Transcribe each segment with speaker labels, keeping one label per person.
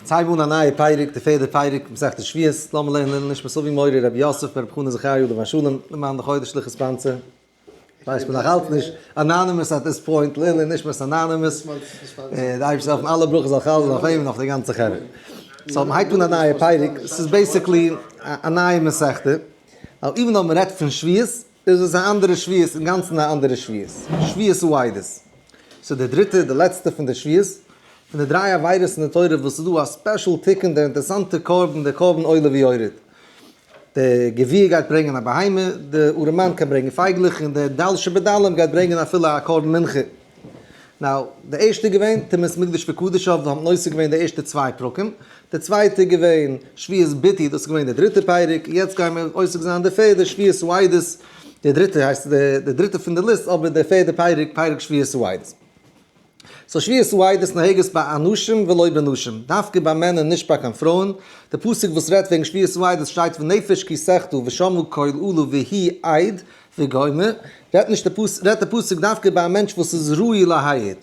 Speaker 1: צייג אן א נייע פרק, די פערדע פרק, מסכת שבועות, לאמיר לערנען לעילוי נשמת אבי מורי רבי יוסף ברב חנא זכריה עליו השלום, למען די חודש סליחות פאנצער, ווייסט מען נאך אלץ נישט, anonymous at this point, לעילוי נשמת anonymous, די אייבערשטער זאל העלפן אלע ברכות זאל חל זיין אויף אים און אויף די גאנצע חברה. so מ'הייבט אן א נייע פרק, ס'איז basically א נייע מסכתא, ווייל even though מ'רעדט פון שבועות, איז עס א אנדערע שבועות, אינגאנצן א אנדערע שבועות, שבועת העדות. ס'איז די דריטע, די לעצטע פון די שבועות, פון די דריי עבירות אין די תורה וואס איז דא א special תיקון, דער אינטערעסאנטע קרבן, דער קרבן עולה ויורד. דער גביר גייט ברענגען א בהמה, דער ארעמאן קען ברענגען פייגלעך, און דער דל שבדלים גייט ברענגען אפילו א קרבן מנחה. now, די ערשטע איז געווען טומאת מקדש וקדשיו, האבן עוסק געווען די ערשטע צוויי פרקים, די צווייטע איז געווען שבועת ביטוי, דאס איז געווען די דריטע פרק, יעצט גייען מיר עוסק זיין די פערדע שבועת העדות, די דריטע הייסט די דריטע פון די list, אבער די פערדע פרק, פרק שבועת העדות. so שבועת העדות נוהגת באנשים ולא בנשים, דווקא ביי מענער נישט ביי קיין פרויען, די פסוק וואס רעדט וועגן שבועת העדות שטייט ונפש כי תחטא ושמעו קול אלה והוא עד וגומר, רעדט נישט די פסוק, רעדט די פסוק דווקא ביי א מענטש וואס איז ראוי להעיד,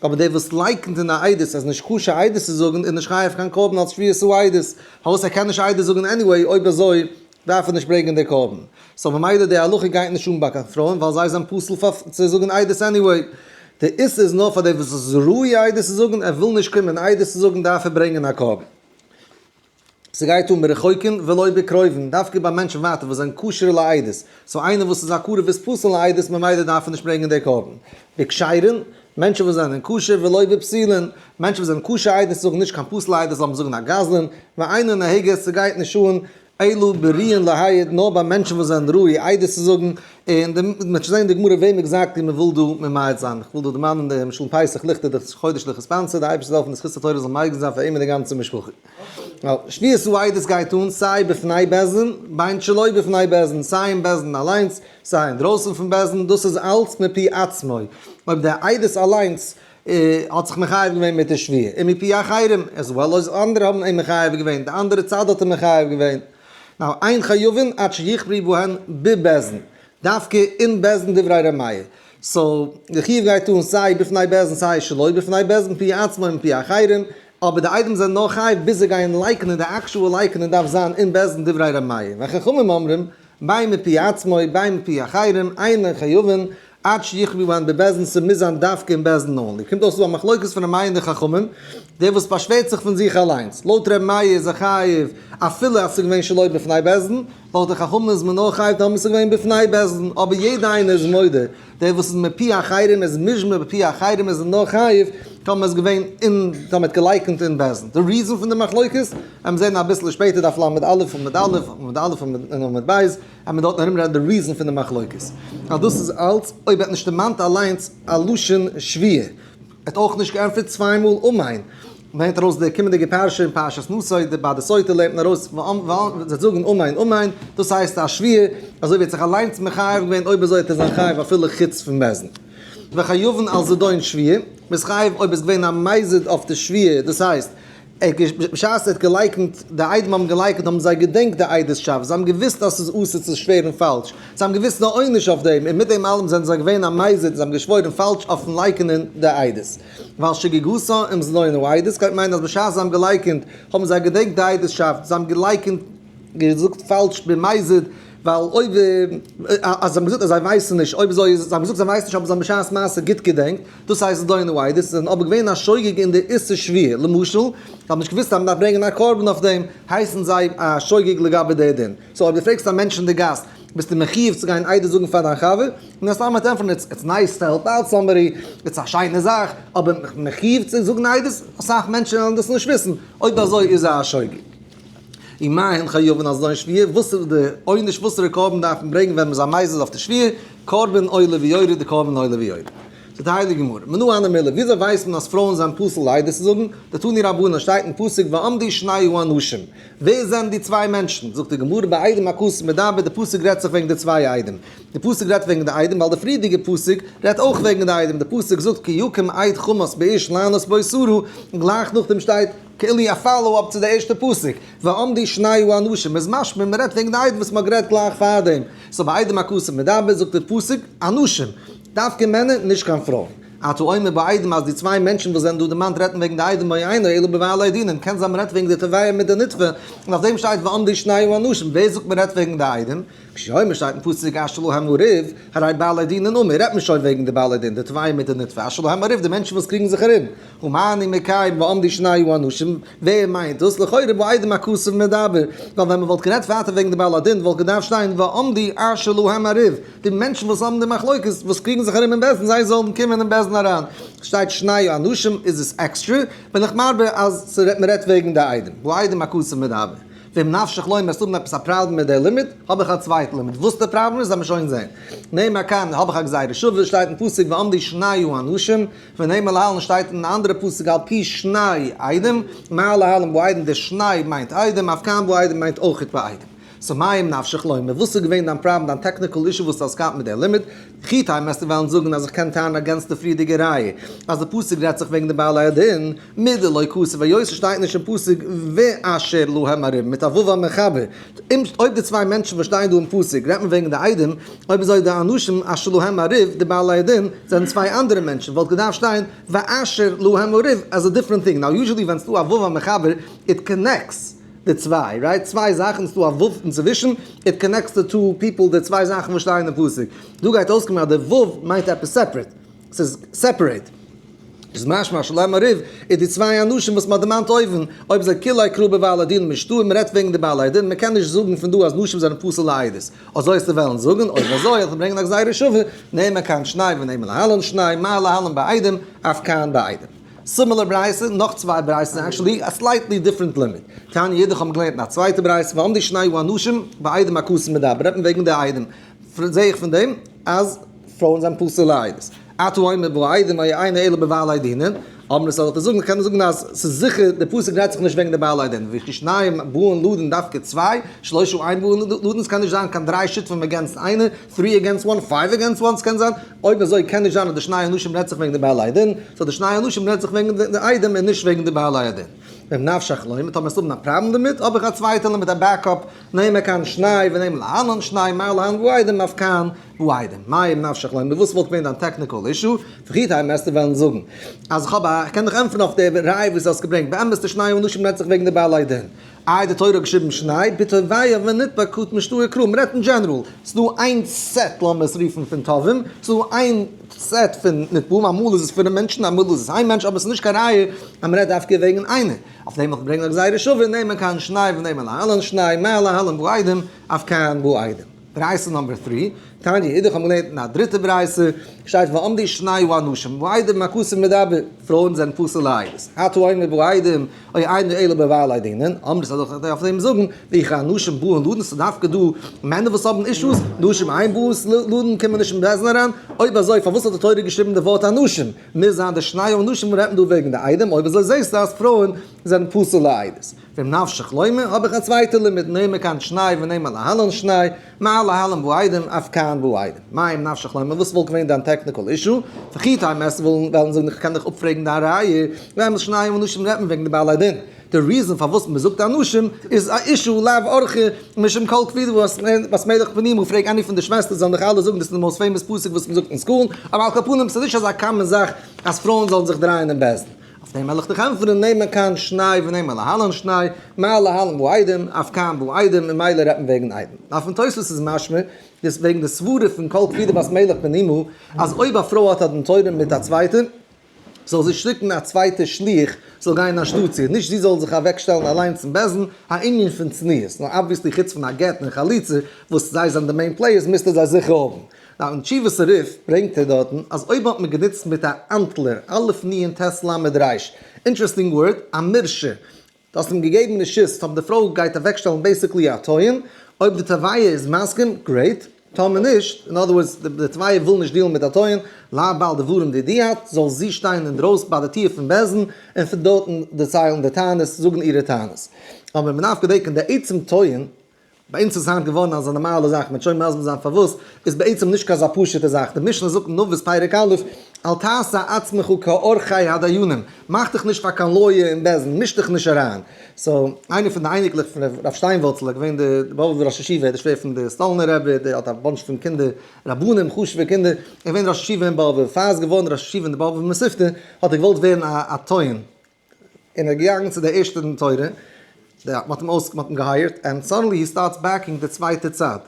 Speaker 1: אבער דער וואס לייקנט אין א עדות אז נישט כשר עדות צו זאגן איז נישט חייב קיין קרבן אלס שבועת העדות, פארוואס ער קען נישט עדות זאגן anyway, אויב אזוי דארף ער נישט ברענגען די קרבן. so ממילא די הלכה גייט נישט אן ביי קיין פרויען ווייל זיי זענען פסול פאר צו זאגן עדות anyway. די איסור איז נאר פאר דער וואס איז ראוי עדות צו זאגן, ער וויל נישט קומען עדות צו זאגן דארף ער ברענגען א קרבן. ס'גייט אן ברחוקין ולא בקרובין, דווקא ביי מענטשן ווייטער וואס זענען כשר לעדות, so איינער וואס איז א קרוב איז פסול לעדות ממילא דארף ער נישט ברענגען די קרבן. בכשרין, מענטשן וואס זענען כשר ולא בפסולין, מענטשן וואס זענען כשר עדות זאגן נישט קיין פסול עדות לאמיר זאגן א גזלן, ואינה נוהגת, ס'גייט נישט אן אלא בראויין להעיד, נאר ביי מענטשן וואס זענען ראוי עדות צו זאגן, און די, מ'וועט שוין זען אין די גמרא וועם exactly מ'וויל דא ממעט זיין, איך וויל דא דערמאנען דעם שלום פסח ליכטער די חודש לכ' ספאנסער, די אייבערשטער זאל העלפן די זכות התורה זאל מגין זיין פאר אים און די גאנצע משפחה. שבועת העדות גייט אן סיי בפני בית דין, בין שלא בפני בית דין, סיי אין בית דין אליינס, סיי אינדרויסן פון בית דין, דאס איז אלץ מפי עצמו, אויב דער עדות אליינס האט זיך מחייב געווען מיט די שבועה, און מפי אחרים, as well as אנדערע האבן אים מחייב געווען, די אנדערע צד האט אים מחייב געווען. now, אין חייבין עד שיכפרו בהן בבית דין, דווקא אין בית דין דברי ר' מאיר. so, די חיוב גייט אן סיי בפני בית דין סיי שלא בפני בית דין, מפי עצמו ומפי אחרים, אבער די עדים זענען נאר חייב ביז זיי גייען לייקענען, די actual לייקענען דארף זיין אין בית דין דברי ר' מאיר. וחכמים אומרים, בין מפי עצמו, בין מפי אחרים, אינן חייבין, עד שיכפרו בהן בבית דין, ס'מוז זיין דווקא אין בית דין only. קומט אויס ס'איז דא א מחלוקת פון ר' מאיר און די חכמים, דער וואס באשווערט זיך פון זיך אליינס. לויט ר' מאיר איז ער חייב אפילו אז ס'איז געווען שלא בפני בית דין, לויט די חכמים איז מען נאר חייב טאמער ס'איז געווען בפני בית דין, אבער יעדער איינער איז מודה, דער וואס איז מפי אחרים איז מושבע מפי אחרים איז ער נאר חייב טאמער איז געווען אין טאמער האט געלייקענט אין בית דין. די reason פון די מחלוקת וועלן מיר זען אביסל שפעטער דף ל"א עמוד א' עמוד א' און עמוד ב', וועלן מיר דארטן ארומרעדן די reason פון די מחלוקת. אז דאס איז אלץ אויב ער האט נישט דערמאנט אליינס א לשון שבועה. ער האט אויך נישט געענטפערט צוויי מאל אמן. מען לערנט ארויס די קומענדיגע פרשה אין פרשת נשא, די ביי די סוטה לערנט מען ארויס זיי זאגן אמן אמן, דאס הייסט א שבועה, אזוי ווי ער האט זיך אליינס מחייב געווען אויב אזוי האט ער זיין חייב אפילו חוץ פון בית דין. וחייבין על זדון שבועה, מען איז חייב אויב איז געווען א מזיד אויף די שבועה, דאס הייסט, בשעת ער האט געלייקנט, די עדים האבן געלייקנט האבן זיי געדענקט די עדות'שאפט, זיי האבן געוואוסט אז ס'איז אסור צו שווערן פאלש, זיי האבן געוואוסט די עונש אויף דעם, און מיט דעם אלעם זענען זיי געווען א מזיד און זיי האבן געשוואוירן פאלש אויפן לייקענען די עדות. ווייל שגגתה עם זדון העדות גייט מיינען אז בשעת זיי האבן געלייקענט האבן זיי געדענקט די עדות'שאפט, זיי האבן געלייקענט, געזאגט פאלש במזיד, ווייל אויב אז זיי האבן געזאגט אז זיי ווייסן נישט, אויב אזוי איז זיי האבן געזאגט זיי ווייסן נישט אבער זיי האבן בשעת מעשה גוט געדענקט, דאס הייסט זדון העדות, זיי זענען אבער געווען א שוגג אין די איסור שבועה, למשל, זיי האבן נישט געוואוסט אז מען דארף ברענגען א קרבן אויף דעם, הייסן זיי א שוגג לגבי די דין. so אויב דו פרעגסט א מענטש אין די גאס, ביסטו מחיוב צו גיין עדות זאגן פאר דיין חבר? מן הסתם וועט ענטפערן it's nice to help out somebody, it's א שיינע זאך, אבער מחיוב צו זאגן עדות? אסאך מענטשן וועלן דאס נישט וויסן, אויב אזוי איז ער א שוגג. ומה הן חייבין על זדון שבועה, וואס איז די עונש, וואסערע קרבן דארף מען ברענגען ווען מען איז א מזיד אויף די שבועה, קרבן עולה ויורד, די קרבן עולה ויורד. זאגט די הייליגע גמרא, מנא הני מילי, וויאזוי ווייסט מען אז פרויען זענען פסול לעדות צו זאגן, דתנו רבנן שטייט אין פסוק ועמדו שני האנשים, ווער זענען די צוויי מענטשן? זאגט די גמרא בעדים הכתוב מדבר, די פסוק רעדט זיך וועגן די צוויי עדים. די פסוק רעדט וועגן די עדים ווייל די פריערדיגע פסוק רעדט אויך וועגן די עדים, די פסוק זאגט כי יקום עד חמס באיש לענות בו שרה, און גלייך נאכדעם שטייט כאילו א follow up צו די ערשטע פסוק, ועמדו שני האנשים, איז משמע מען רעדט וועגן די עדים וואס מען האט גערעדט גלייך פארדעם, so בעדים הכתוב מדבר זאגט די פסוק אנשים, דווקא מענער נישט קיין פרויען. אתה אומר בעדים אז די צוויי מענטשן וואס זענען דא דערמאנט רעדט מען וועגן די עדים או אינו אלא בבעלי דינין, קען זיין מ'רעדט וועגן די תובע מיט די נתבע, און אויף דעם שטייט ועמדו שני האנשים, ווער זאגט מ'רעדט וועגן די עדים? כשהוא אומר שטייט אין פסוק אשר להם הריב, הרי בעלי דינין אמור, רעדט מען שוין וועגן די בעלי דין, די תובע מיט די נתבע, אשר להם הריב, די מענטשן וואס קריגן זיך ארום, ומה אני מקיים ועמדו שני האנשים, ווער מיינט דאס? לכאורה בעדים הכתוב מדבר, ווייל ווען מ'וואלט גערעדט ווייטער וועגן די בעלי הדין וואלט געדארפט שטיין ועמדו אשר להם הריב, די מענטשן וואס האבן די מחלוקת, וואס קריגן זיך ארום אין בית דין, זיי זאלן קומען אין בית דין אריין. שטייט שני האנשים איז עס עקסטרע, בין איך מרבה אז מ'רעדט וועגן די עדים, בעדים הכתוב מדבר. ואם נפשך לומר וועסט האבן עפעס א פראבלעם מיט די לימוד, האב איך א צווייטע לימוד. וואס די פראבלעם איז וועל מען שוין זען. נאמר כאן האב איך א גזירה שווה, שטייט אין פסוק ועמדו שני האנשים, ונאמר להלן שטייט אין א אנדערע פסוק על פי שני עדים, מה להלן בעדים די שני מיינט עדים, אף כאן בעדים מיינט אויכעט בעדים. so מה אם נפשך לומר, וואס איז געווען דיין פראבלעם דיין technical issue וואס דו האסט געהאט מיט די לימוד? וכי תימא וועסטו וועלן זאגן אז איך קען טענה'ן against די פריערדיגע ראיה אז די פסוק רעדט זיך וועגן די בעלי הדין, מדלא כתב היות ס'שטייט נישט אין פסוק ואשר להם הריב מיט א ו' המחבר, אויב די צוויי מענטשן וואס שטייען דא אין פסוק רעדט מען וועגן די עדים, אויב אזוי די אנשים אשר להם הריב, די בעלי הדין, זענען צוויי אנדערע מענטשן, וואלט געדארפט שטיין ואשר להם הריב as a different thing, now usually ווען ס'דא א ו' המחבר it connects די צוויי, right? צוויי זאכן ס'דא א ו' אינצווישן, it connects די two people די צוויי זאכן וואס שטייען אין פסוק, דא גייט אויסקומען אז די ו' מיינט עפעס separate, ס'איז separate. איז משמע אשר להם הריב איז די צוויי אנשים וואס מ'האט דערמאנט אויבן, אויב זיי כולהו קרא בבעלי דין משתעי, מ'רעדט וועגן די בעלי דין, מ'קען נישט זאגן פון דא אז נשים זענען פסול לעדות. אזוי וועסטו וועלן זאגן, אויב אזוי וועל איך ברענגען א גזירה שווה, נאמר כאן שני ונאמר להלן שני, מה להלן בעדים, אף כאן בעדים. similar ברייתא, נאך צוויי ברייתות actually, א slightly different לימוד. תניא אידך האבן געלערנט אין א צווייטע ברייתא, ועמדו שני האנשים בעדים הכתוב מדבר, רעדט מען וועגן די עדים. זעה איך פון דעם אז פרויען זענען פסול לעדות. אתה אומר בעדים או אינו אלא בבעלי דינין, אמרת זאל איך דיר זאגן, קען מען זאגן אז ס'איז זיכער די פסוק רעדט זיך נישט וועגן די בעלי דין, וכי שניים באין לדון דווקא צוויי, שלושה אין באין לדון, ס'קען נישט זיין קיין דריי שותפים against איינער, three against one, five against one, ס'קען זיין, אויב אזוי קען נישט זיין אז די שני אנשים רעדט זיך וועגן די בעלי דין, so די שני אנשים רעדט זיך וועגן די עדים און נישט וועגן די בעלי הדין. ואם נפשך לומר, טאמער וועסטו האבן א פראבלעם דערמיט, האב איך א צווייטע לימוד א backup, נאמר כאן שני ונאמר להלן שני, מה להלן בעדים אף כאן בעדים. מה אם נפשך לומר, וואס וואלט געווען דיין technical issue? וכי תימא וועסטו וועלן זאגן אז איך האב א, איך קען דיך ענטפערן אויף די ראי' וואס דו האסט געברענגט, באמת די שני אנשים רעדט זיך וועגן די בעלי דין. איי די תורה האט געשריבן שני, בתובע ונתבע קא משתעי קרא, מ'רעדט אין general, ס'איז דא איין set לאמיר עס רופן פון תובעים, ס'איז דא איין סעט פון נתבעים, אמאל איז עס פינף מענטשן אמאל איז עס איין מענטש, אבער ס'איז נישט קיין ראיה אז מ'רעדט דווקא וועגן איינער. אויף דעם וועל איך ברענגען א גזירה שווה, נאמר כאן שני ונאמר להלן שני, מה להלן בעדים, אף כאן בעדים. ברייתא number three, תניא אידך האבן געלערנט אין א דריטע ברייתא, שטייט ועמדו שני האנשים, בעדים הכתוב מדבר, פרויען זענען פסול לעדות, אתה אומר בעדים, או אינו אלא בבעלי דינין, אמרת זאל איך אויף דעם זאגן, וכי אנשים באין לדון, ס'איז דווקא דא מענער וואס האבן אישוס, נשים אין באות לדון קומען נישט אין בית דין אריין, אויב אזוי פארוואס האט די תורה געשריבן די ווארט אנשים, מוז זיין די שני האנשים רעדט מען דא וועגן די עדים, אויב אזוי זעסטו אז פרויען זענען פסול לעדות. ואם נפשך לומר, האב איך א צווייטע לימוד, נאמר כאן שני ונאמר להלן שני, מה להלן בעדים, אף כאן בעדים. מה אם נפשך לומר, וואס וואלט געווען דיין technical issue? וכי תימא וועסטו וועלן זאגן איך קען דיך אפפרעגן דיין ראיה, באמת שני אנשים רעדט מען וועגן די בעלי דין. די reason פארוואס מען זאגט אנשים איז א issue לאו אורחא משום כל כבודה בת מלך פנימה, פרעג איינער פון די שוועסטער זאלן דיך אלע זאגן דאס איז די most famous פסוק וואס מען זאגט אין school, אבער על כל פנים ס'איז נישט אזא common זאך אז פרויען זאלן זיך דרייען אין בית דין. אויף דעם וועל איך דיך ענטפערן, נאמר כאן שני ונאמר להלן שני, מה להלן בעדים, אף כאן בעדים, ממילא רעדט מען וועגן עדים. נאר פון תוספות איז משמע, דאס וועגן די סברה פון כל כבודה בת מלך פנימה, אז אויב א פרוי האט א דין תורה מיט א צווייטע, זאל זי שיקן א צווייטע שליח זאל גיין אנשטאט איר, נישט זי זאל זיך אוועקשטעלן אליינס אין בית דין, א ענין פון צניעות, נאר obviously חוץ פון א גט און חליצה וואס זיי זענען די main players מוזטו זיי זיכער האבן. נאר אין תשובת הריף ברענגט ער דארטן אז אויב האט מען גענוצט מיט א אמטלער, א' נ' ט' ל' ר', interesting word, א מורשה, דו האסט אים געגעבן רשות, טאמער די פרוי גייט אוועקשטעלן basically א טוען, אויב די תובע איז מסכים, great, טאמער נישט, in other words די תובע וויל נישט deal ן מיט א טוען, לאו בעל דברים דידיה, זאל זי שטיין אינדרויסן ביי די טיר פון בית דין און פון דארטן דערציילן די טענות, זאגן אירע טענות. אבער מען דארף געדענקען די עצם טוען, ביי אונז איז היינט געווארן אזא נארמאלע זאך, מ'וועט שוין מסביר זיין פארוואס, איז בעצם נישט קיין אזא פשוט'ע זאך, די משנה זאגט אין אבות פרק א', אל תעשה עצמך כעורכי הדיינים, מאך דיך נישט פאר קיין lawyer אין בית דין, מיש דיך נישט אריין. So, איינער פון די אייניקלעך פון רב שטיינווארצל איז געווען די באבובער ראש ישיבה, די שווער פון די סטאלינער רבי, דער האט א bunch פון קינדער, רבנים, חשוב'ע קינדער, ער איז געווען ראש ישיבה אין באבוב, פאר ער איז געווארן ראש ישיבה אין די באבובער מתיבתא, האט ער געוואלט ווערן א טוען, און ער איז געגאנגען צו די ערשטע דין תורה, מען האט אים אויס, מען האט אים גע hire ט, and suddenly he starts backing די צווייטע צד.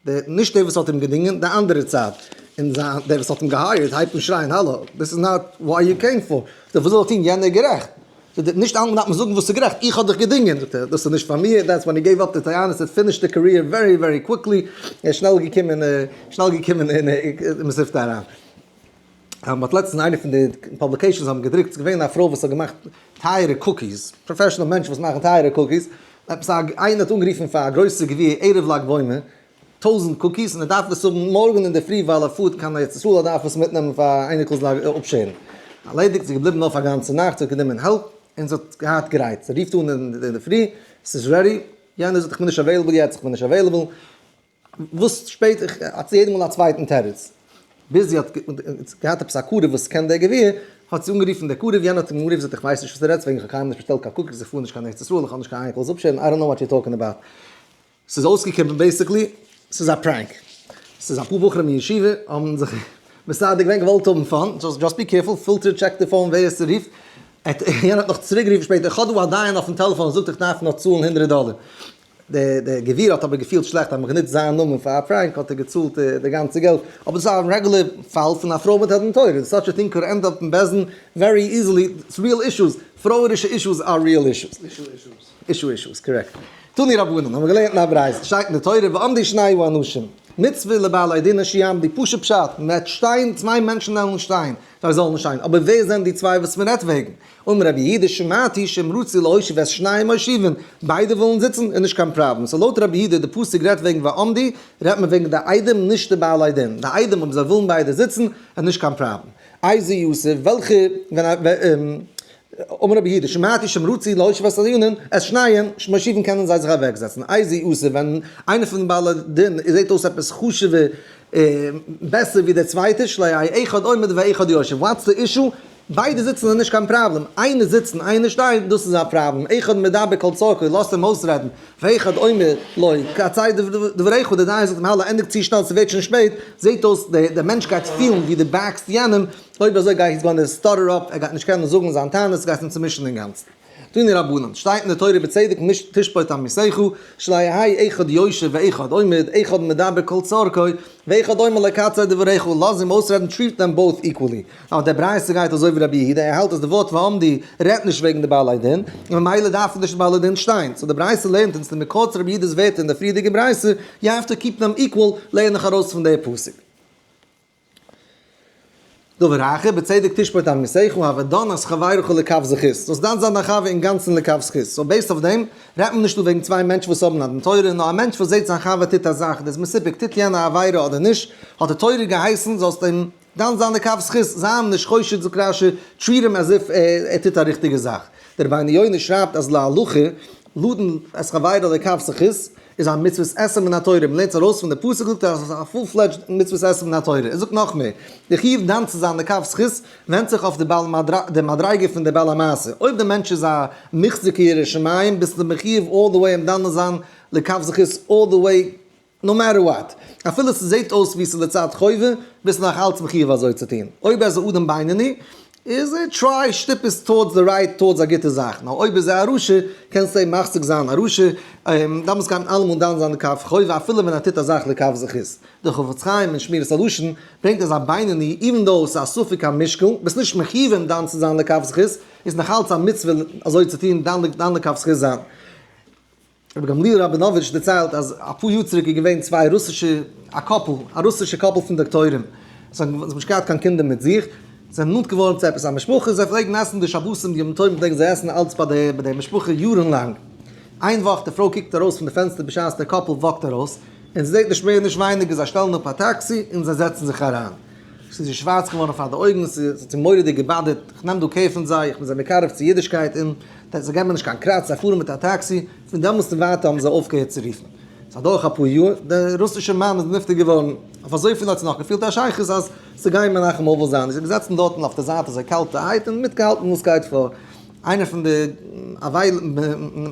Speaker 1: דער, נישט דער וואס האט אים געדינגען, די אנדערע צד. און זיין, דער וואס האט אים גע hire ט הייבט אן שרייען, האלא, this is not what you came for. זאגט ער, וואס זאל איך טון, יענער איז גערעכט. זאגט ער, נישט אלעמאל דארף מען זאגן וואס איז גערעכט, איך האב דיך געדינגען. זאגט ער, דאס איז נישט פאר מיר, that's when he gave up די טענות, he finished the career very very quickly, ער איז שנעל געקומען, שנעל געקומען אין מתיבתא אריין. מ'האט לעצטנס איינע פון די publications האבן געדרוקט, ס'איז געווען א פרוי וואס האט געמאכט טייערע cookies, professional מענטשן וואס מאכן טייערע cookies, עפעס א איינער האט אנגערופן פאר א גרויסע גביר ערב לג בעומר, 1000 cookies און ער דארף עס האבן מארגן אינדערפרי ווייל ער פארט קיין ארץ ישראל ער דארף עס מיטנעמען פאר אייניקלס אפשערן. ערלעדיגט, זי איז געבליבן אויף א גאנצע נאכט, זי האט גענומען help און זי האט געהאט גרייט, זי רופט אן אינדערפרי, ס'איז ready, יענער זאגט איך בין נישט available יעצט, איך בין נישט available, וואס שפעט איך האט זי יעדע מאל א צווייטן תירוץ, ביז זי האט געהאט עפעס א קרוב וואס קען דער גביר, האט זי אנגערופן דער קרוב, יענער האט אים אנגערופן זאגט איך ווייס נישט וואס דו רעדסט וועגן איך האב קיינמאל נישט באשטעלט קיין cookies איך פאר נישט קיין ארץ ישראל איך האב נישט קיין אייניקל אפשערן I don't know what you talking about. ס'איז אויסגעקומען basically ס'איז א prank, ס'איז אפאר בחורים אין ישיבה האבן זיך מסדר געווען געוואלט האבן fun, just be careful, filter check די phone ווער עס רופט, יענער האט נאך צוריק גערופן שפעטער איך האב דא א דיין אויפן טעלעפאן זאגט איך דארף נאר צאלן הונדרעט דאלער, דער גביר האט אבער געפילט שלעכט אז מ'האט גענוצט זיין נאמען פאר א prank האט ער געצאלט די גאנצע געלט, אבער דאס איז א רעגולער פאל פון א פרוי מיט א דין תורה, such a thing could end up אין בית דין very easily, it's real issues, פרויערישע issues are real issues.
Speaker 2: Issue issues.
Speaker 1: Issue issues, correct. תנו רבנן, האבן מיר געלערנט אין א ברייתא, שטייט אין די תורה ועמדו שני האנשים, מצוה לבעלי דין שיעמדו, פשוט פשט, מען וועט שטיין, צוויי מענטשן וועלן שטיין, זיי זאלן שטיין, אבער ווער זענען די צוויי וואס מען רעדט וועגן? אמר רבי יהודה שמעתי שאם רצו להושיב את שניהם מושיבין, ביידע ווילן זיצן איז נישט קיין פראבלעם, so לויט רבי יהודה די פסוק רעדט וועגן ועמדו, רעדט מען וועגן די עדים נישט די בעלי דין, די עדים אויב זיי ווילן ביידע זיצן איז נישט קיין פראבלעם. איזה יתיב, וועלכע, ווען א, אמר רבי יהודה שמעתי שאם רצו להושיב את הדיינין, את שניהם מושיבין קענען זיי זיך אוועקזעצן, איזה יתיב, ווען איינער פון די בעלי דין זעט אויס עפעס חשוב'ער בעסער ווי דער צווייטער, שלא יהא אחד עומד ואחד יושב, what's the issue? ביידע זיצן איז נישט קיין פראבלעם, איינער זיצן איינער שטיין דאס איז א פראבלעם, אחד מדבר כל צרכו לאזט אים אויסרעדן, ואחד אומר לו קצר דבריך, דער דיין זאגט אים האלא ענדיג צו שנעל ס'ווערט שוין שפעט, זעט אויס דער מענטש גייט פילן ווי דו back סט יענעם, אויב אזוי גייט he's gonna stutter up, ער גייט נישט קענען זאגן זיין טענות, גייסט אים צומישן אינגאנצן. תנו רבנן, שטייט אין די תורה בצדק תשפוט עמיתך, שלא יהא אחד יושב ואחד עומד, אחד מדבר כל צרכו, ואחד אומר לו קצר דבריך, לאז אים אויסרעדן treat them both equally. אבער דער ברייתא גייט אזוי ווי רבי יהודה, ער האלט אז די ווארט ועמדו רעדט נישט וועגן די בעלי דין, און ממילא דארף נישט די בעלי דין שטיין. So די ברייתא לערנט אונז די מקור צו רבי יהודה'ס ווערטער אין די פריערדיגע ברייתא, you have to keep them equal, לערן איך ארויס פון די פסוק. דבר אחר, בצדק תשפוט עמיתך, הוי דן את חברך לכף זכות. זאלסט דן זיין דיין חבר אינגאנצן לכף זכות. So based אויף דעם, רעדט מען נישט דא וועגן צוויי מענטשן וואס האבן א דין תורה, נאר א מענטש וואס זעט זיין חבר טוט א זאך, דאס מסופק, טוט יענער א עבירה אדער נישט, האט די תורה געהייסן זאלסט אים דן זיין לכף זכות, זיי אים נישט חושד זאגט רש"י, treat אים as if ער טוט א ריכטיגע זאך. דער רבינו יונה שרייבט אז להלכה, לדון את חברו לכף זכות, איז א מצוות עשה מן התורה, מען לערנט עס ארויס פון די פסוק זאגט ער אז עס איז א full fledged מצוות עשה מן התורה, ער זאגט נאך מער, די חיוב דן צו זיין לכף זכות ווענדט זיך אויף די מדריגה פון די בעל המעשה, אויב די מענטש איז א מוחזק ירא שמים ביסטו מחיוב all the way אים דן זיין לכף זכות all the way no matter what, אפילו ס'זעט אויס ווי ס'איז לצד חובה, ביסטו נאך אלץ מחיוב אזוי צו טון, אויב ער איז א אדם בינוני, איז ער try שטופ עס towards the right towards א גוטע זאך, נאר אויב איז ער א רשע, קענסטו אים מחזיק זיין א רשע, דאמאלס גייט מען אלעמאל דן זיין לכף חובה אפילו ווען ער טוט א זאך לכף זכות. דער חפץ חיים אין שמירת הלשון ברענגט אז א בינוני, even though ס'איז א ספק המשקל, ביסט נישט מחיוב אים דן צו זיין לכף זכות, איז נאך אלץ א מצוה אזוי צו טון, דן לכף זכות זיין. רבי גמליאל ראבינאוויטש דערציילט אז אפאר יאר צוריק איז געווען צוויי רוסישע א couple, א רוסישע couple פון דאקטוירים, זיי האבן נישט געהאט קיין קינדער מיט זיך, זיי זענען נאנט געווארן צו עפעס א משפחה, זיי פלעגן עסן די שבתים די ימים טובים פלעגן זיי עסן אלץ ביי די ביי די משפחה יארן לאנג. איין וואך די פרוי קוקט ארויס פון די פענסטער בשעת די couple walk ט ארויס, און זי זעט נישט מער נישט ווייניגער זיי שטעלן אפ א טעקסי און זיי זעצן זיך אריין. ס'איז איר שווארץ געווארן פאר די אויגן, ס'האט זי מורא'דיג גע bother ט, איך נעם דא care פון זיי, איך בין זיי מקרב צו אידישקייט, און זיי געבן מיר נישט קיין קראץ, זיי פארן מיט א טעקסי, פון דעמאלסט און ווייטער האבן זיי אויפגעהערט צו רופן. ס'איז אדורך אפאר יאר, דער רוסישער מאן איז נפטר געווארן. אויף אזויפיל האט זי נאך געפילט א שייכות אז צו גיין מנחם אבל זיין. זי איז געזעצן דארטן אויף די זייט אזוי קאלטערהייט און מיטגעהאלטן וואס גייט פאר. איינער פון די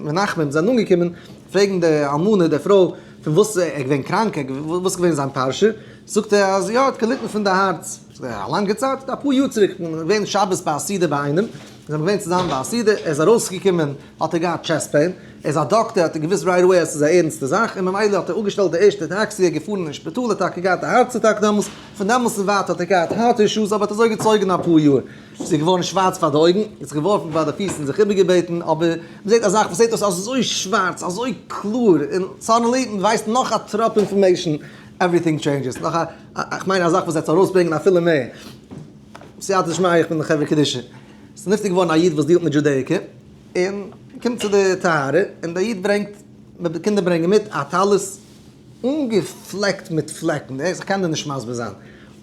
Speaker 1: מנחמים זענען אנגעקומען פרעגן די אלמנה, די פרוי, פון וואס ער איז געווען קראנק, וואס איז געווען זיין פרשה, זאגט ער אז יא, ער האט געליטן פון די הארץ. זאגט ער, א לאנגע צייט? אפאר יאר צוריק, מיר זענען געווען שבת ביי א סעודה ביי איינעם, מיר זענען געווען צוזאמען ביי א סעודה, ער איז ארויסגעקומען האט ער געהאט chest pain, ער איז א דאקטער האט ער געוואוסט right away אז ס'איז א ערנסטע זאך, און ממילא האט ער אפגעשטעלט די ערשטע טעקסי, ער איז געפארן אין שפיטאל, ער האט טאקע געהאט א heart attack דעמאלס, פון דעמאלס און ווייטער האט ער געהאט heart issues, אבער האט אזוי געצויגן אפאר יאר. ס'איז געווארן שווארץ פאר די אויגן, האט זיך געווארפן פאר די פיס און זיך איבערגעבעטן, אבער מ'זעט א זאך וואס זעט אויס אזוי שווארץ, אזוי קלאר, און suddenly מ'ווייסט נאך א טראפ information, everything changes, נאך א, איך מיין א זאך וואס וועט ארויסברענגען אפילו מער. סייעתא דשמיא איך בין די חברה קדישא. ס'איז נפטר געווארן א איד וואס deal ט מיט Judaica, און קומט צו די טהרה, און דער איד ברענגט, די קינדער ברענגען מיט א טלית אנגעפלעקט מיט פלעקן, איך קען דיר נישט מסביר זיין,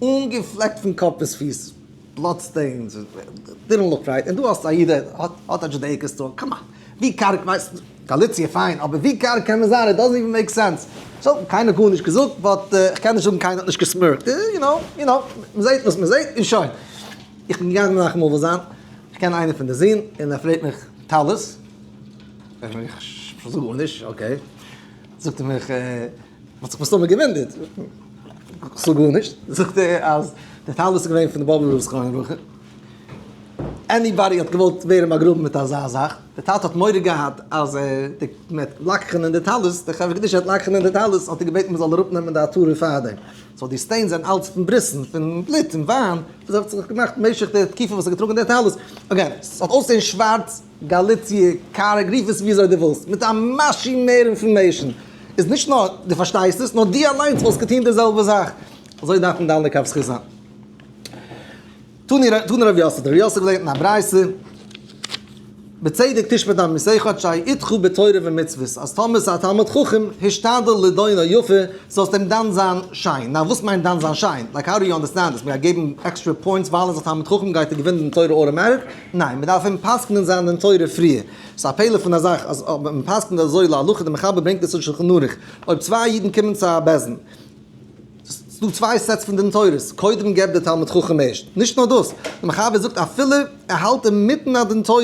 Speaker 1: אנגעפלעקט פון קאפ ביז פיס, blood stains, didn't look right, און דא האסטו א איד ער האט א Judaica store, come on, ווי קארג ווייסט, גאליציע פיין, אבער ווי קארג קען מען זיין, it doesn't even make sense, so קיינער האט גארנישט געזאגט, but איך קען נישט זאגן קיינער האט נישט געסמירקט, you know, you know, מען זעט וואס מען זעט און שוין. איך בין געגאנגען מנחם אבל זיין, איך קען איינער פון די זין, און ער פרעגט מיך טלית, איך זאג גארנישט, okay, זאגט ער מיך, האט זיך מסתמא געוואונדערט, איך זאג גארנישט, זאגט ער אז די טלית איז געווען פון די באבובער רב זכרונו לברכה, anybody האט געוואלט ווערן באגראבן מיט אזא זאך, די טאטע האט מורא געהאט אז מען וועט לקח'נען די טלית, די חברה קדישא וועט לקח'נען די טלית, האט ער געבעטן מען זאל אראפנעמען די עטרה פארדעם, so די stains זענען אלץ פון בריסן, פון בלוט און וויין, וואס האט זיך געמאכט במשך די תקופה וואס ער האט געטראגן די טלית, again, ס'האט אויסזען שווארץ, גאליציע, קארג, רוף עס וויאזוי דו ווילסט, מיט א משהו מער information, איז נישט נאר דו פארשטייסט עס, נאר דו אליינס וואלסט געטון די זעלבע זאך. אזוי דארף מען דן לכף זכות זיין. תני רב יוסף, רב יוסף געלערנט אין א ברייתא, בצדק תשפט עמיתך שיהא איתך בתורה ומצוות, אז טאמער ס'איז א תלמיד חכם, השתדל לדונו יפה, זאלסט אים דן זיין שיין. now וואס מיינט דן זיין שיין? like how do you understand this? מ'גייט געבן עקסטרע points ווייל ער איז א תלמיד חכם גייט ער געווינען דין תורה אוטומאטיק? ניין, מ'דארף אים פסק'נען זיין דין תורה פריער. ס'איז א פלא פון א זאך אז אויב מ'פסק'נט אזוי להלכה, די מחבר ברענגט עס אין שלחן ערוך, אויב צוויי אידן קומען צו א בית דין, ס'איז דא צוויי sets פון דין תורות, קודם געב די תלמיד חכם ערשט, נישט נאר דאס, די מחבר זאגט אפילו ער האלט אינמיטן א דין תורה,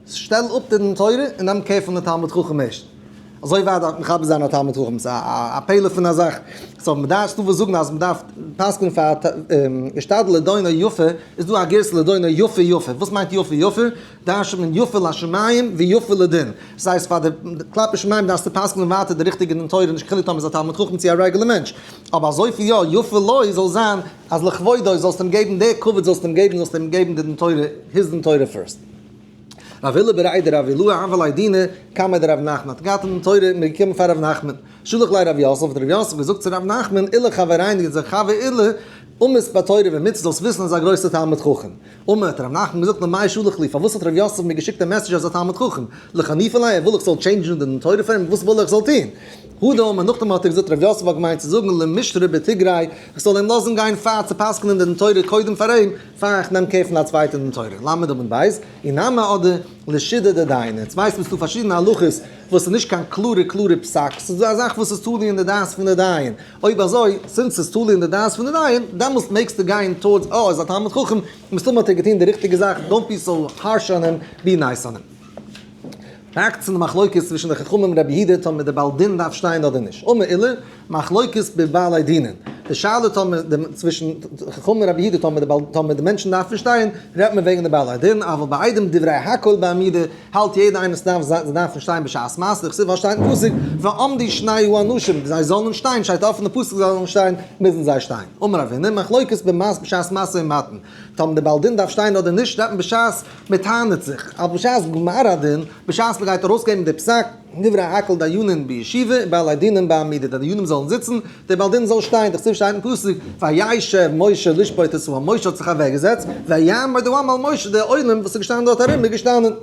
Speaker 1: שטעל אפ די דין תורה און נעם care פון די תלמיד חכם ערשט. אזוי ווייט דארף מכבד זיין א תלמיד חכם, ס'איז א פלא פון א זאך. so מ'דארף, ס'דא וואס זאגן אז מ'דארף פסק'נען פאר השתדל לדונו יפה, איז דא א גירסא לדונו יפה יפה, וואס מיינט יפה יפה? דרש'נט מען יפה לשמים ויפה לדין. דאס הייסט פאר די כלפי שמים דארפסטו פסק'נען ווייטער די ריכטיגע דין תורה נישט חילוק טאמער איז א תלמיד חכם צו א רעגולער מענטש. אבער אזויפיל יא, יפה לו זאל זיין אז לכבודו זאלסטו אים געבן די כבוד זאלסטו אים געבן זאלסטו אים געבן די דין תורה his דין תורה first. רב הילא בריה דרב אילעא הוה ליה דינא קמיה דרב נחמן האט געהאט א דין תורה און איז געקומען פאר רב נחמן. שלח ליה רב יוסף האט רב יוסף געזאגט צו רב נחמן עולא חברינו אונזער חבר עולא אמית בתורה ומצוה זאלסט וויסן אז א גרויסער תלמיד חכם. אמר האט רב נחמן געזאגט למאי שלח לי פארוואס האט רב יוסף מיר געשיקט א message אז א תלמיד חכם לחנופי ליה ער וויל איך זאל change ן די דין תורה פאר אים וואס וויל ער איך זאל טון? הדר אמר נאכדעם האט ער געזאגט רב יוסף האט געמיינט צו זאגן למישתרי בתיגריה איך זאל אים לאזן גיין פאר צו פסק'נען די דין תורה קודם פאר אים פאר איך נעם care פון א צווייטע דין תורה ל' עמוד ב' אי נמי אדער לשידא דדייני יעצט ווייסט מען ס'דא פארשידענע הלכות וואס איז נישט קיין קלארע קלארע פסק ס'איז דא א זאך וואס איז תלוי אין די דעת פון די דיין אויב אזוי, since ס'איז תלוי אין די דעת פון די דיין, דעמאלסט מעגסטו גיין towards אה, איז א תלמיד חכם, מסתמא האט ער געטון די ריכטיגע זאך, don't be so harsh on him, be nice on him. back צו די מחלוקת צווישן די חכמים און רבי יהודה טאמער די בעל דין דארף שטיין אדער נישט. אמר עולא, מחלוקת בבעלי דינין. די שאלה טאמער די צווישן חכמים און רבי יהודה טאמער די בעל טאמער די מענטשן דארפן שטיין, רעדט מען וועגן די בעלי דין, אבל בעדים דברי הכל בעמידה, האלט יעדער איינער ס'דארף זיין זיי דארפן שטיין בשעת מעשה, דכתיב ווייל שטייט אין פסוק ועמדו שני האנשים, זיי זאלן שטיין, שטייט אפן אין פסוק זיי זאלן שטיין, מוזן זיי שטיין. אמר רב הונא, מחלוקת במס בשעת משא ומתן, טאמער דער בעל דין דארף שטיין אדער נישט, רעדט מען בשעת מען טענה'ט זיך, אבל בשעת גמר הדין, בשעת מען גייט ארויסגעבן די פסק, דברי הכל דיינין בישיבה ובעלי דינין בעמידה, די דיינים זאלן זיצן, דער בעל דין זאל שטיין, דכתיב שטייט אין פסוק, וישב משה לשפוט את העם, משה האט זיך אוועקגעזעצט, ויעמוד העם על משה, דער עולם וואס איז געשטאנען דארט ארום איז געשטאנען.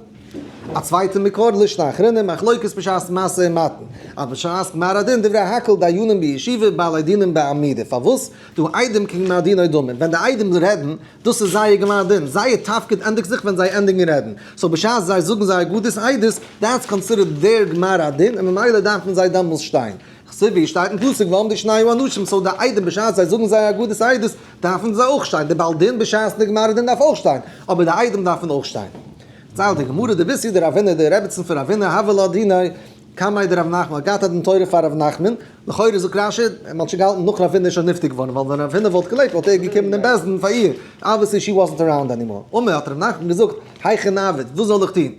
Speaker 1: א צווייטע מקור לישנא אחרינא, מחלוקת בשעת משא ומתן, אבל בשעת גמר הדין דברי הכל דיינין בישיבה בעלי דינין בעמידה, פארוואס? דהא עדים כגמר דינו דמי, ווען די עדים רעדן, דאס איז זייער גמר דין, זייער תפקיד ענדיגט זיך ווען זיי ענדיגן רעדן, so בשעת זיי זאגן זייער גדות עדות, that's considered their גמר הדין און ממילא דארפן זיי דעמאלס שטיין. דכתיב שטייט אין פסוק ועמדו שני האנשים, so די עדים בשעת זיי זאגן זייער הגדת עדות דארפן זיי אויך שטיין, די בעל דין בשעת די גמר דין דארף אויך שטיין, אבער די עדים דארפן אויך שטיין. דערציילט די גמרא, דביתהו דרבינא, די רעבעצן פון רבינא, הוה לה דינא קמיה דרב נחמן, האט געהאט א דין תורה פאר רב נחמן, לכאורה זאגט רש"י, מען האט שוין געהאלטן נאך רב הונא איז שוין נפטר געווארן, ווייל ווען רב הונא וואלט געלעבט וואלט ער געקומען אין בית דין פאר איר, obviously she wasn't around anymore. אמר האט רב נחמן געזאגט, היכי נעביד, וואס זאל איך טון?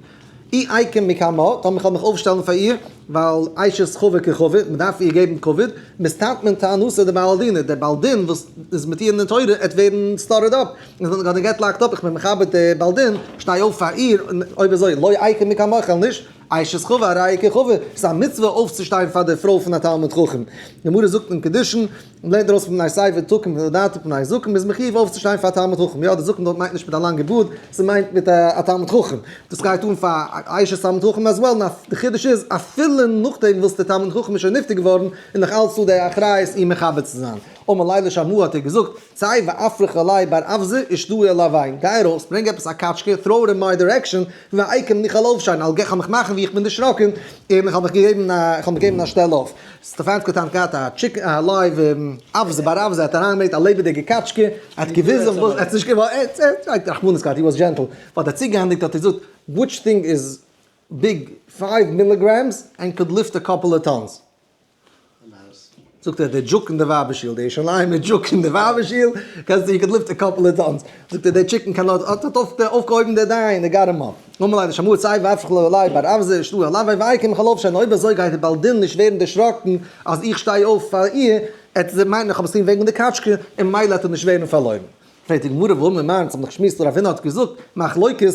Speaker 1: אי איקום מקמה, טאמער איך וועל מיך אויפשטעלן פאר איר, ווייל אשת חבר כחבר, מען דארף איר געבן כבוד, מסתתמין טענתא דבעל דינא, דער בעל דין וואס איז מיט איר אין די תורה, עט ווערן stirred up, און gonna get locked up, איך בין מכבד די בעל דין, שטיי אויף פאר איר, און אויב אזוי, לא איקום מקמה, איך וועל נישט, אשת חבר הרי כחבר, ס'איז א מצוה אויפצושטיין פאר די פרוי פון א תלמיד חכם. גמרא זאגט אין קידושין, און לערנט ארויס פון מפני שיבה תקום והודעת פני זקן, מ'איז מחיוב אויפצושטיין פאר א תלמיד חכם, יא די זקן דארט מיינט נישט מיט א לאנגע בארד, ס'מיינט מיט א תלמיד חכם, דאס גייט אן פאר אשת תלמיד חכם as well, און די חידוש איז אפילו נאכדעם וואס די תלמיד חכם איז שוין נפטר געווארן איז נאך אלץ דא די אחריות אים מכבד צו זיין. אמר ליה לשמעא האט ער געזאגט, צא ואפריך עלי בר אווזא ושדאי עלויה, גיי ארויס, ברענג עפעס א קאטשקע, throw it in my direction, ואיקום און איך וועל אויפשטיין, על געך מיך מאכן ווי איך בין דערשראקן, און איך האב מיך געגעבן א, איך האב מיך געגעבן א שטעל אויף. סטעפאנסקע האט געהאט א chicken, א live אווזא בר אווזא, ער האט אריינגעברענגט א לעבעדיגע קאטשקע, ער האט געוויזן וואס, ער האט נישט געוואלט, ער האט רחמנות געהאט, he was gentle, but ער האט צוגעענדיגט האט ער געזאגט, which thing is big five milligrams and could lift a couple of tons? זאגט ער, די דזשוק אין די ווייבער שול, די ירושלימ'ער דזשוק אין די ווייבער שול, קענסטו, you could lift a couple of tons. זאגט ער, די chicken קען האט האט אויפגעהויבן די דיין, די גארעם אפ. אמר ליה לשמעא צא ואפריך עלי בר אווזא ושדאי עלויה ואיקום איך וועל אויפשטיין, אויב אזוי גייט די בעל דין נישט ווערן דערשראקן אז איך שטיי אויף פאר איר, ער וועט מיינען איך האב עס געטון וועגן די קאטשקע, און ממילא וועט ער נישט ווערן פארלוירן. פרעגט די גמרא והאמר מר, אונז האבן דאך געשמועסט רב הונא האט געזאגט, מחלוקת,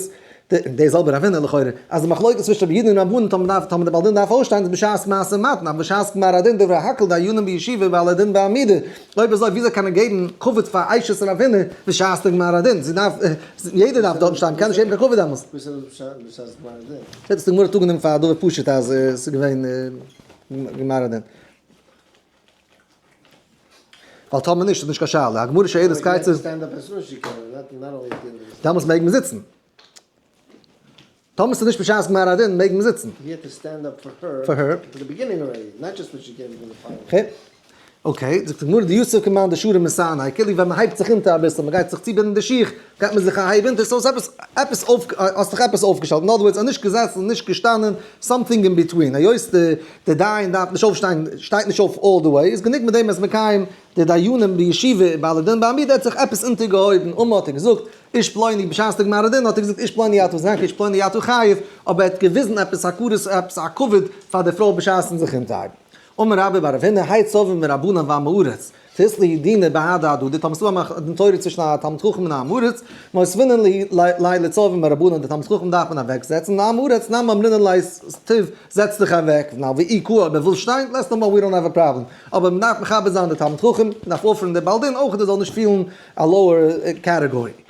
Speaker 1: די זעלבע רב הונא לכאורה, אז די מחלוקת צווישן רבי יהודה און רבנן טאמער דארף טאמער די בעל דין דארף אויסשטיין איז בשעת משא ומתן, אבער בשעת גמר הדין דברי הכל דיינים בישיבה ובעלי דין בעמידה, אויב אזוי וויאזוי קען מען געבן כבוד פאר אשת רב הונא בשעת די גמר הדין, זי דארף, יעדער דארף דארטן שטיין, מ'קען נישט געבן קיין כבוד דעמאלס.
Speaker 2: וואס איז בשעת גמר הדין?
Speaker 1: זעט אויס די גמרא האט אנגענומען פאר א דבר פשוט אז עס איז געווען גמר הדין. ווייל טאמער נישט איז נישט קיין שאלה, הגמרא שואלת כיצד. דאמאלס מעג מען זיצן. טאמער ס'איז נישט בשעת גמר הדין מעג מען זיצן. okay, זאגט די גמרא דיתיב כמאן דשרי מסאני, כאילו ווען מ'הייבט זיך אונטער אביסל, מ'גייט זיך צובינדן די שיך, גייט מען זיך א הייב אונטער, so ס'איז עפעס, עפעס אויף, האסט דיך עפעס אויפגעשטעלט, in other words, נישט געזעסן, נישט געשטאנען, something in between, היות די דיין דארף נישט אויפשטיין, שטייט נישט אויף all the way, איז גענוג מיט דעם אז מקיים די דיינים בישיבה ובעלי דין בעמידה האט זיך עפעס אונטערגעהויבן, אמר האט ער געזאגט, איש פלוני, בשעת די גמר הדין האט ער געזאגט איש פלוני אתה זכאי איש פלוני אתה חייב, אבער ער האט געוויזן עפעס הכרת, עפעס א כבוד פאר די פרוי בשעת'ן זיך אונטערהייבן. אמר רבה בר רב הונא, האי צורבא מרבנן ועם הארץ, דאית להו דינא בהדי הדדי, טאמער ס'דא א דין תורה צווישן א תלמיד חכם און א עם הארץ, מותבינן ליה לצורבא מרבנן, די תלמיד חכם דארף מען אוועק זעצן, די עם הארץ נמי אמרינן ליה תיב, זעץ דיך אוועק, נאר ואי קאי אויב ער וויל שטיין, לית לן בה we don't have a problem, אבער מ'דארף מכבד זיין די תלמיד חכם, מ'דארף אפערן די בעל דין אויך ער זאל נישט פילן א lower category.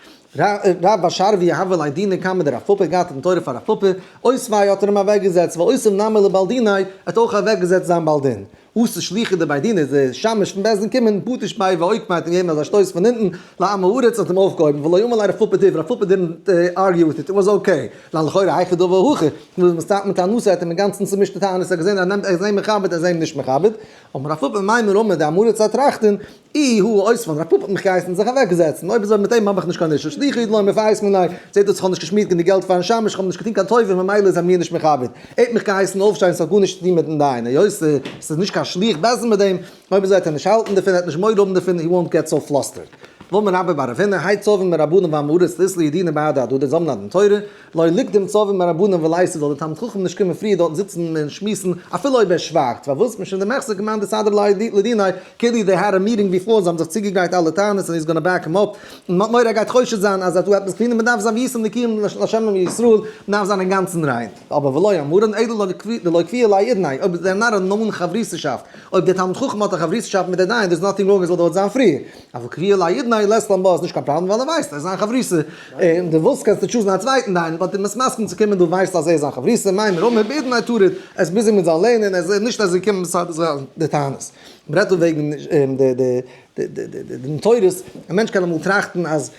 Speaker 1: רב בר שרביא הוה ליה דינא קמיה דרב פפא געהאט דין תורה פאר רב פפא, אותביה האט ער אים אוועק געזעצט, ואותיב נמי לבעל דיניה, ער האט אויך אוועק געזעצט זיין בעל דין. אתא שליחא דבי דינא איז דער שמש פון בית דין קומען, בטש ביה ואוקמיה האט אים געגעבן אזא שטויס פון אונטן, לעם הארץ האט אים אויפגעהויבן, ולא אמר ליה רב פפא תיב, רב פפא didn't argue with it, it was okay, ווייל לכאורה היכי דעבד הכי, וואס מסתמא טענתו האט אים אינגאנצן צומישט די טענות, ער האט געזען אז ער נעמט ער איז אים מכבד ער איז אים נישט מכבד, אמר רב פפא מימר אמר די עם הארץ האט טראכטן, אי הוא אותבן, רב פפא האט מיך געהייסן זיך אוועקזעצן, אויב אזוי מיט אים האב איך נישט קיין issue, שליחא הוא דלא מפייס מיניה, זעט אויס איך האב נישט געשמירט גענוג געלט פארן שמש, איך האב נישט געטון קיין טובה ממילא איז ער מיר נישט מכבד, ער האט מיך געהייסן אויפשטיין ס'האט גארנישט צו טון מיטן דיין, היות ס'איז נישט קיין שליח בית דין מיט דעם, אויב אזוי וועט ער נישט האלטן דערפון, ער וועט נישט מורא האבן דערפון, he won't get so flustered. ואמר רבה בר רב הונא, האי צורבא מרבנן ועם הארץ דאית להו דינא בהדי הדדי, זיי האבן א דין תורה, לא ליקדום צורבא מרבנן וליתיב זאל דער תלמיד חכם נישט קומען פריער דארטן זיצן און שמועסן אפילו אויב ער שווייגט, פארוואס? משום דמיחזי כמאן דסדר ליה לדיניה, כאילו they had a meeting before, זיי האבן זיך צוגעגרייט אלע טענות און he's gonna back him up, און מ'האט מורא ער גייט חושד זיין אז ער האט דא עפעס געטון און מ'דארף זיין והייתם נקיים לה' ולישראל, מ'דארף זיין אינגאנצן ריין. אבער ולא אמרן אלא דלא קביעא ליה אודניה, אויב זיי האבן נאר א known חברותאשאפט, אויב דער תלמיד חכם האט א חברותאשאפט מיט דער דיין, there's nothing wrong ער זאל דארט זיין פריער. אבל קביעא ליה אודניה לית לן בה איז נישט קיין פראבלעם ווייל ער ווייסט ער איז זיין חברותא, און דו ווילסט קענסטו choose ן א צווייטן דיין, but דו מוזט מסכים צו קומען דו ווייסט אז ער איז זיין חברותא, מימר אמר באודניה טריד, ער איז busy מיט זיין לערנען, ער איז נישט אז ער קומט מסדר זיין די טענות. מ'רעדט דא וועגן די דין תורות, א מענטש קען אמאל טראכטן אז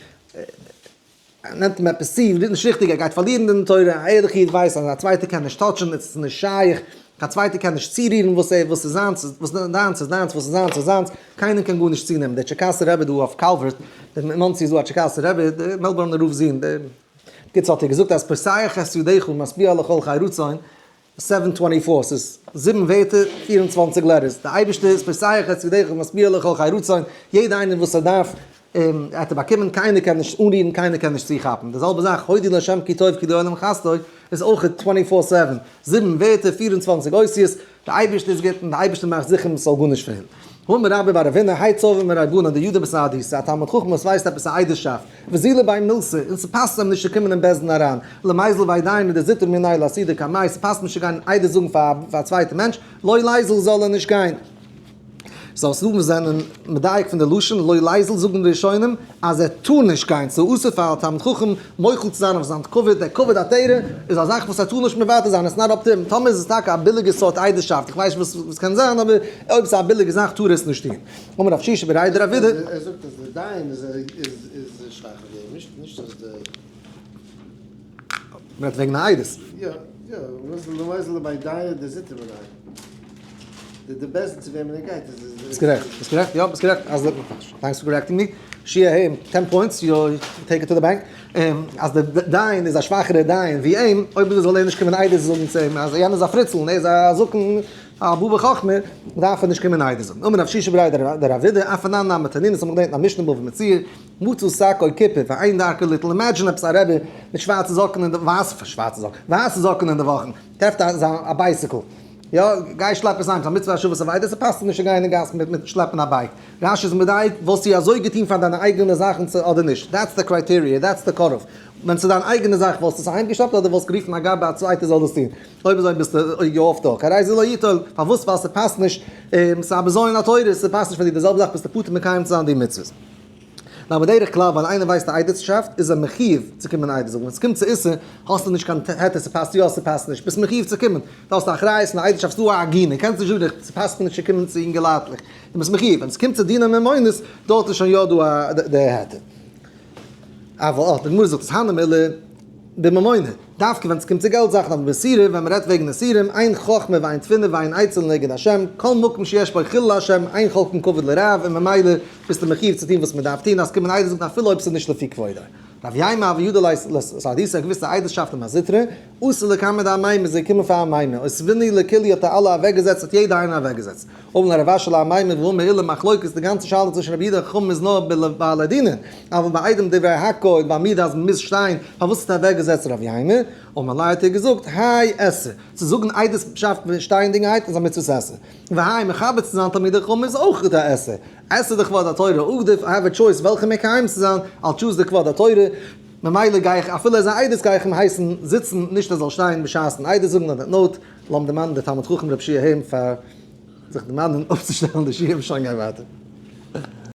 Speaker 1: ער נעמט אים עפעס צו, נישט ריכטיג, ער גייט פארלירן די דין תורה, א ערליכע איד ווייסט אז א צווייטער קען נישט touch ן, עס איז נישט שייך. קיין צווייטער קען נישט צורירן וואס ער וואס איז זיינס, וואס דיינס איז דיינס, וואס איז זיינס איז זיינס, קיינער קען גארנישט צונעמען. דער טשערקאסער רבי דא אויף קאלווערט, אין מאנסי איז דא א טשערקאסער רבי, דער מעלבארנער רב'ס זון, דער בקיצור האט ער געזאגט אז פותח את ידיך ומשביע לכל חי רצון, seven twenty four, ס'איז זיבן ווערטער, 24 letters, דער אייבערשטער איז פותח את ידיך ומשביע לכל חי רצון, יעדער איינער וואס ער דארף האט ער באקומען, קיינער קען נישט אנרירן, קיינער קען נישט צוכאפן. די זעלבע זאך, הודו לה' כי טוב כי לעולם חסדו, איז אויך twenty four seven, זיבן ווערטער, 24 אותיות, דער אייבערשטער איז גוט און דער אייבערשטער מאכט זיכער מען זאל גארנישט פעלן. האמר רבה בר רב הונא, האי צורבא מרבנן דידע בסהדי, ס'איז א תלמיד חכם וואס ווייסט עפעס א עדות'שאפט, ואזיל לבי מילתא, און ס'פאסט אים נישט צו קומען אין בית דין אריין, למיזל בי דיינא דזוטר מיניה לאסהודי קמיה, ס'פאסט נישט צו גיין עדות זאגן פאר א צווייטע מענטש, לא ליזיל זאל ער נישט גיין. סאו ס'דא וואס זענען מדייק פון די לשון לא ליזיל זאגן די ראשונים אז ער טאר נישט גיין, ס'איז אסור פאר א תלמיד חכם מוחל צו זיין אויף זיין כבוד, דער כבוד התורה איז א זאך וואס ער טאר נישט מוותר זיין, it's not up to him, טאמער איז עס טאקע א ביליגע סארט עדות'שאפט, איך ווייס נישט וואס עס קען זיין, אבער אויב ס'איז א ביליגע זאך טאר ער עס נישט טון. אמר רב שישא בריה דרב אידי.
Speaker 2: ער זאגט אז דער דיין איז שוואכער ווי אים, נישט אז די.
Speaker 1: מ'רעדט וועגן א עדות.
Speaker 2: יא, יא, למיזל לבי דיינא דזוטר מיניה. די בעסטע צו וועמען ער גייט איז.
Speaker 1: ביסט גערעכט, ביסט גערעכט, יא ביסט גערעכט, אז thanks for correcting me, שיע היים, ten points, you take it to the bank, אז די דיין איז א שוואכערע דיין ווי אים, אויב אזוי זאל ער נישט קומען עדות זאגן צו אים, אז יענער איז א פריצל און ער איז א זקן א בא בחכמה, דארף ער נישט קומען עדות זאגן. אמר רב שישא בריה דרב אידי, אף אנן נמי תנינא, ס'האט מען געלערנט אין א משנה בבא מציעא, מצא שקו כיפה ואין דרכו ליטול, imagine עפעס א רבי מיט שווארצע זאקן אין די, ווייסע, שווארצע זאקן, ווייסע זאקן אין די וואכן, טרעפט א bicycle, יא, גיי שלעפ עס איין, ס'איז א מצוה השבת אבידה, ס'פאסט זיך נישט צו גיין אין גאס מיט שלעפן א bike. רש"י איז מדייק, וואלסטו אזוי געטון פאר דיינע אייגענע זאכן צו אדער נישט? that's the criteria, that's the cut off. ווען ס'איז דיין אייגענע זאך וואלסטו עס אהיימגעשלעפט אדער וואלסט גערופן א גבאי א צווייטער זאל דאס טון? אויב אזוי ביסטו you're off the hook. הרי זה לא יטול, פארוואס? ווייל ס'פאסט נישט, ס'איז א בזיון התורה, ס'פאסט נישט פאר דיר, די זעלבע זאך ביסטו פטור מקיים צו זיין די מצוות. נאר בדרך כלל ווען איינער ווייסט א עדות'שאפט איז ער מחיוב צו קומען עדות זאגן, ווען ס'קומט צו איסור האסטו נישט קיין היתר ס'פאסט יא ס'פאסט נישט, ביסט מחיוב צו קומען, דו האסט א אחריות אין א עדות'שאפט ס'דא א עגונה, קענסט נישט זאגן ס'פאסט מיר נישט צו קומען צו אינגעלייטלעך, דו ביסט מחיוב, ווען ס'קומט צו דיני ממונות דארט איז שוין יא דא די היתר. אבל אה, די גמרא זאגט עס הני מילי בממונא, דווקא ווען ס'קומט צו געלט זאכן, אבער באיסורא, ווען מ'רעדט וועגן איסורים, אין חכמה ואין תבונה ואין עצה לנגד השם, כל מקום שיש בו חילול השם, אין חולקין כבוד לרב, און ממילא ביסטו מחיוב צו טון וואס מ'דארף טון, אז קומען עדות זאגן אפילו אויב ס'איז נישט לפי כבודו. רב יימר הוה ידע לסהדיתא א געוויסע עדות'שאפט אין מזוטרא, אתא לקמיה דאמימר איז געקומען פאר אמימר, אותבינהו לכולהו האט ער אלע אוועקגעזעצט האט יעדע איינער אוועקגעזעצט. אמר ליה רב אשי לאמימר והאמר עולא מחלוקת די גאנצע שאלה צווישן רבי יהודה און חכמים איז נאר בבעלי דינין, אבל בעדים דברי הכל בעמידה אז מ'מוז שטיין, פארוואס האט ער אוועקגעזעצט רב יימר? אמר ליה האט ער געזאגט, האי עשה, צו זאגן עדות'שאפט שטייענדיגערהייט איז א מצוות עשה, והאי מכבד צו זיין תלמידי חכמים איז אויך א עשה, עשה דכבוד התורה עדיף, I have a choice וועלכע מקיים צו זיין, I'll choose די כבוד התורה, ממילא גיי איך אפילו ער איז א עדות גיי איך אים הייסן זיצן נישט ער זאל שטיין בשעת'ן עדות זאגן on that note, לאמיר דערמאנען די תלמיד חכם רב שיע היים פאר זיך דערמאנען אפצושטעלן די שיעור שוין גיי ווייטער.